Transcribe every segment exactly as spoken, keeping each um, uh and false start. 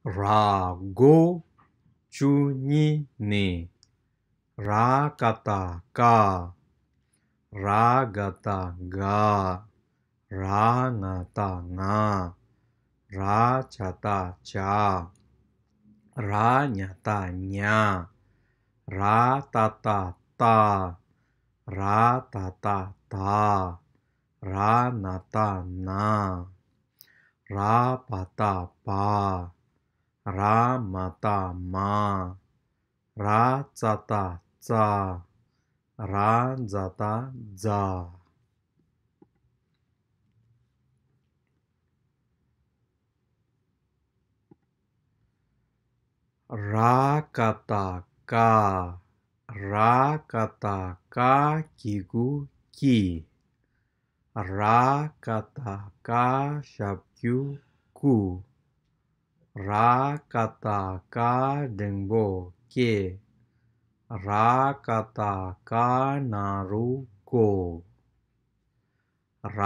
ར་སྒོ་བཅུ་གཉིས་ནས། ར་ཀ་བཏགས་རྐ། ར་ག་བཏགས་རྐ། ར་ང་བཏགས་རྐ། ར་ཇ་བཏགས་རྐྱ། ར་ཉ་བཏགས་རྐྱ། ར་ཏ་བཏགས་རྐ། ར་ད་བཏགས་རྐ། ར་ན་བཏགས་རྐ། ར་བ་བཏགས་རྐ། ར་མ་བཏགས་རྐ། ར་ཙ་བཏགས་རྩ། ར་ཛ་བཏགས་རྩ། ར་ཀ་བཏགས་རྐ། ར་ཀ་བཏགས་རྐ་གི་གུ་རྐྱི། ར་ཀ་བཏགས་རྐ་ཞབས་ཀྱུ་རྐུ། ར་ཀ་བཏགས་རྐ་འགྲེང་བུ་རྐེ། ར་ཀ་བཏགས་རྐ་ན་རོ་རྐོ། ར་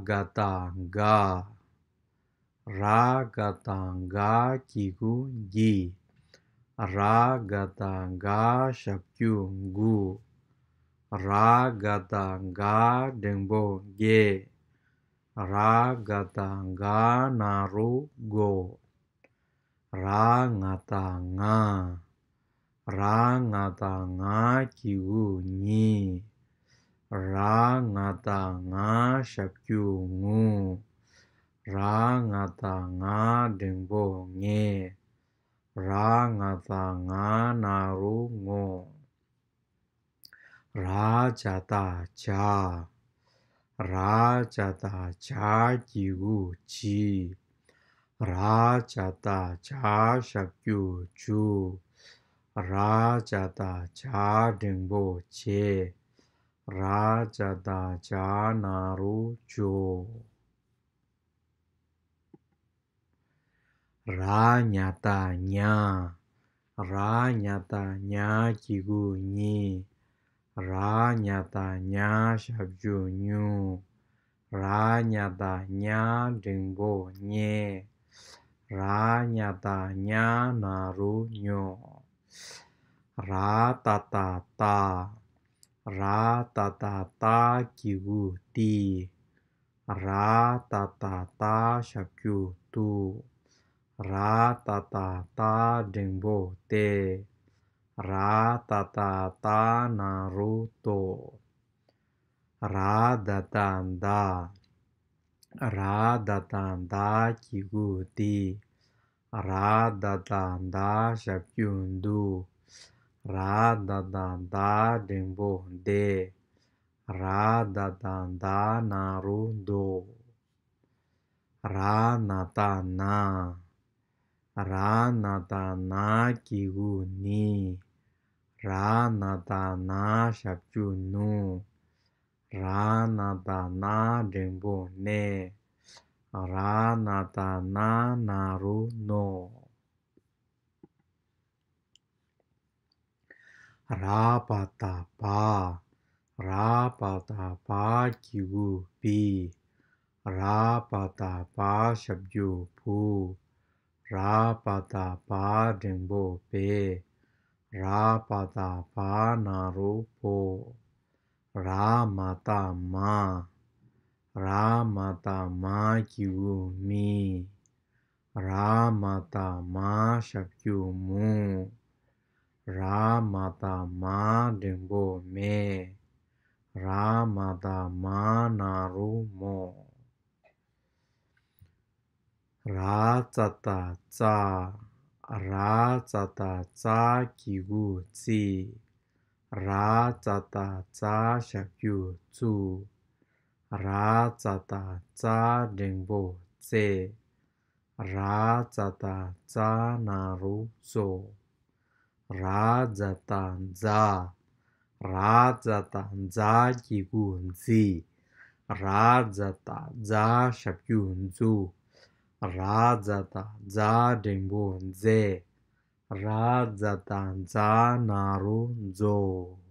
ག་བཏགས་རྒ། ར་ག་བཏགས་རྒ་གི་གུ་རྒྱི། ར་ག་བཏགས་རྒ་ཞབས་ཀྱུ་རྒུ། ར་ག་བཏགས་རྒ་འགྲེང་བུ་རྒྱེ། ར་ག་བཏགས་རྒ་ན་རོ་རྒོ། ར་ང་བཏགས་རྔ། ར་ང་བཏགས་རྔ་གི་གུ་རྔི། ར་ང་བཏགས་རྔ་ཞབས་ཀྱུ་རྔུ། ར་ང་བཏགས་རྔ་འགྲེང་བུ་རྔེ། ར་ང་བཏགས་རྔ་ན་རོ་རྔོ། ར་ཇ་བཏགས་རྗ། ར་ཇ་བཏགས་རྗ་གི་གུ་རྗི། ར་ཇ་བཏགས་རྗ་ཞབས་ཀྱུ་རྗུ། ར་ཇ་བཏགས་རྗ་འགྲེང་བུ་རྗེ། ར་ཇ་བཏགས་རྗ་ན་རོ་རྗོ། ར་ཉ་བཏགས་རྙ། ར་ཉ་བཏགས་རྙ་གི་གུ་རྙི། ར་ཉ་བཏགས་རྙ་ཞབས་ཀྱུ་རྙུ། ར་ཉ་བཏགས་རྙ་འགྲེང་བུ་རྙེ། ར་ཉ་བཏགས་རྙ་ན་རོ་རྙོ། ར་ཏ་བཏགས་རྟ། ར་ཏ་བཏགས་རྟ་གི་གུ་རྟི། ར་ཏ་བཏགས་རྟ་ཞབས་ཀྱུ་རྟུ། ར་ཏ་བཏགས་རྟ་འགྲེང་བུ་རྟེ། ར་ཏ་བཏགས་རྟ་ན་རོ་རྟོ། ར་ད་བཏགས་རྡ། ར་ད་བཏགས་རྡ་གི་གུ་རྡི། ར་ད་བཏགས་རྡ་ཞབས་ཀྱུ་རྡུ། ར་ད་བཏགས་རྡ་འགྲེང་བུ་རྡེ། ར་ད་བཏགས་རྡ་ན་རོ་རྡོ། ར་ན་བཏགས་རྣ། ར་ན་བཏགས་རྣ་གི་གུ་རྣི། ར་ན་བཏགས་རྣ་ཞབས་ཀྱུ་རྣུ། ར་ན་བཏགས་རྣ་འགྲེང་བུ་རྣེ། ར་ན་བཏགས་རྣ་ན་རོ་རྣོ། ར་བ་བཏགས་རྦ། ར་བ་བཏགས་རྦ་གི་གུ་རྦི། ར་བ་བཏགས་རྦ་ཞབས་ཀྱུ་རྦུ། ར་བ་བཏགས་རྦ་འགྲེང་བུ་རྦེ། ར་བ་བཏགས་རྦ་ན་རོ་རྦོ། ར་མ་བཏགས་རྨ། ར་མ་བཏགས་རྨ་གི་གུ་རྨི། ར་མ་བཏགས་རྨ་ཞབས་ཀྱུ་རྨུ། ར་མ་བཏགས་རྨ་འགྲེང་བུ་རྨེ། ར་མ་བཏགས་རྨ་ན་རོ་རྨོ། ར་ཙ་བཏགས་རྩ། ར་ཙ་བཏགས་རྩ་གི་གུ་རྩི། ར་ཙ་བཏགས་རྩ་ཞབས་ཀྱུ་རྩུ། ར་ཙ་བཏགས་རྩ་འགྲེང་བུ་རྩེ། ར་ཙ་བཏགས་རྩ་ན་རོ་རྩོ། ར་ཛ་བཏགས་རྫ། ར་ཛ་བཏགས་རྫ་གི་གུ་རྫི། ར་ཛ་བཏགས་རྫ་ཞབས་ཀྱུ་རྫུ། ར་ཛ་བཏགས་རྫ་འགྲེང་བུ་རྫེ། ར་ཛ་བཏགས་རྫ་ན་རོ་རྫོ།